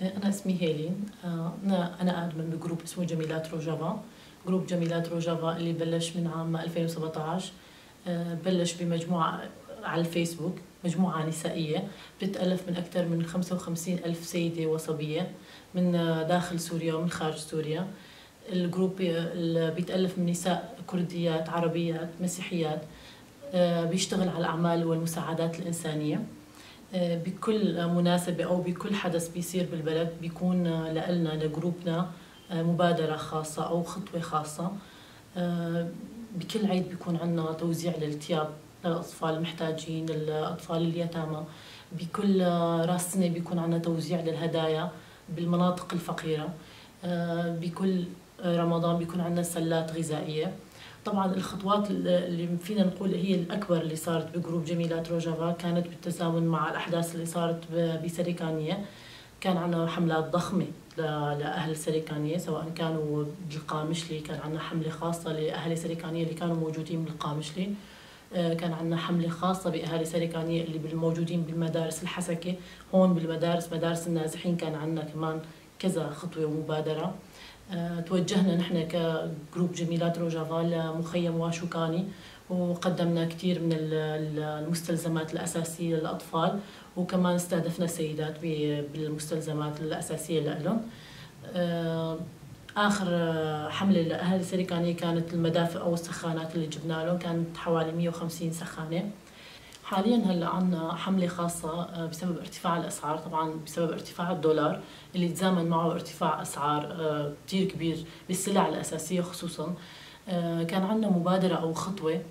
أنا اسمي هيلين، أنا admin ب group اسمه جميلات روجافا. group جميلات روجافا اللي بلش من عام 2017، بلش بمجموعة على الفيسبوك، مجموعة نسائية بتتألف من أكثر من 55 ألف سيدة وصبية من داخل سوريا ومن خارج سوريا. ال group بيتألف من نساء كرديات، عربيات، مسيحيات، بيشتغل على الأعمال والمساعدات الإنسانية. بكل مناسبة أو بكل حدث بيصير بالبلد بيكون لنا ل group نا مبادرة خاصة أو خطوة خاصة. بكل عيد بيكون عندنا توزيع للتياب للأطفال المحتاجين، للأطفال اليتامى. بكل راس سنة بيكون عندنا توزيع للهدايا بالمناطق الفقيرة. بكل رمضان بيكون عندنا سلات غذائية. طبعا الخطوات اللي فينا نقول هي الأكبر اللي صارت ب group جميلات روجافا كانت بالتزامن مع الأحداث اللي صارت بسريكانية. كان عندنا حملات ضخمة لأهل سريكانية، سواء كانوا بالقامشلي، كان عندنا حملة خاصة لأهل سريكانية اللي كانوا موجودين بالقامشلي، كان عندنا حملة خاصة بأهالي سريكانية اللي موجودين بالمدارس الحسكة، هون بالمدارس، مدارس النازحين، كان عندنا كمان كذا خطوة ومبادرة. توجهنا نحن ك group جميلات روجافا لمخيم واشوكاني وقدمنا كثير من المستلزمات الأساسية للأطفال، وكمان استهدفنا السيدات بالمستلزمات الأساسية لهم. آخر حملة لأهل سريكانية كانت المدافئ أو السخانات اللي جبنا لهم، كانت حوالي 150 سخانة. حاليا هلا عندنا حملة خاصة بسبب ارتفاع الأسعار، طبعا بسبب ارتفاع الدولار اللي تزامن معه ارتفاع أسعار كثير كبير بالسلع الأساسية خصوصا. كان عندنا مبادرة أو خطوة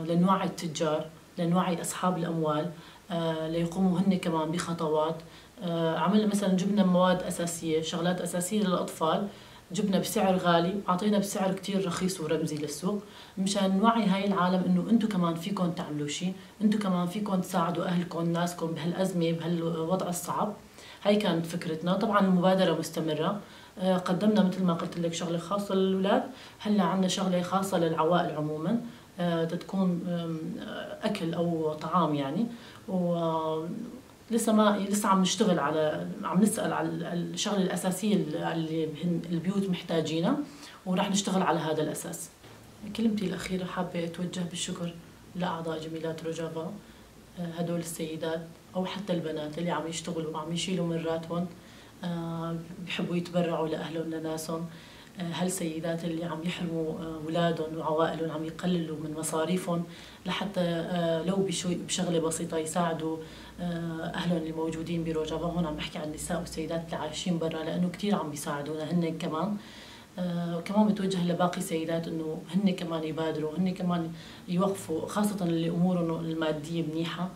لنوعي التجار، لنوعي أصحاب الأموال، ليقوموا هن كمان بخطوات. عملنا مثلا، جبنا مواد أساسية، شغلات أساسية للأطفال، جبنا بسعر غالي، أعطينا بسعر كتير رخيص ورمزي للسوق، مشان نوعي هاي العالم إنه أنتم كمان فيكم تعملوا شيء، أنتم كمان فيكم تساعدوا أهلكم، ناسكم بهالأزمة، بهالوضع الصعب. هاي كانت فكرتنا. طبعا المبادرة مستمرة. قدمنا مثل ما قلت لك شغلة خاصة للأولاد، هلا عندنا شغلة خاصة للعوائل عموما، تتكون أكل أو طعام يعني. و لسه عم نشتغل على، عم نسأل على الشغلة الأساسية اللي البيوت محتاجينها، وراح نشتغل على هذا الأساس. كلمتي الأخيرة حابة أتوجه بالشكر لأعضاء جميلات روجافا، هدول السيدات أو حتى البنات اللي عم يشتغلوا وعم يشيلوا من راتهم، بحبوا يتبرعوا لأهلهم لناسهم. هالسيدات اللي عم يحرموا أولادهم وعوائلهم، عم يقللوا من مصاريفهم لحتى لو بشغلة بسيطة يساعدوا أهلهم اللي موجودين بروجافا. هون عم بحكي عن النساء والسيدات اللي عايشين برا، لأنه كثير عم بيساعدونا هن كمان. كمان بتوجه لباقي السيدات إنه هن كمان يبادروا، هن كمان يوقفوا، خاصة اللي أمورهم المادية منيحة،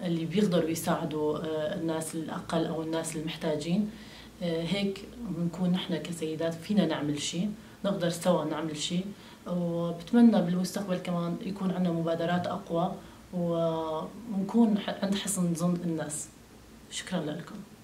اللي بيقدروا يساعدوا الناس الأقل أو الناس المحتاجين. هيك بنكون نحن كسيدات فينا نعمل شيء، نقدر سوا نعمل شيء. وبتمنى بالمستقبل كمان يكون عندنا مبادرات أقوى ونكون عند حسن ظن الناس. شكرا لكم.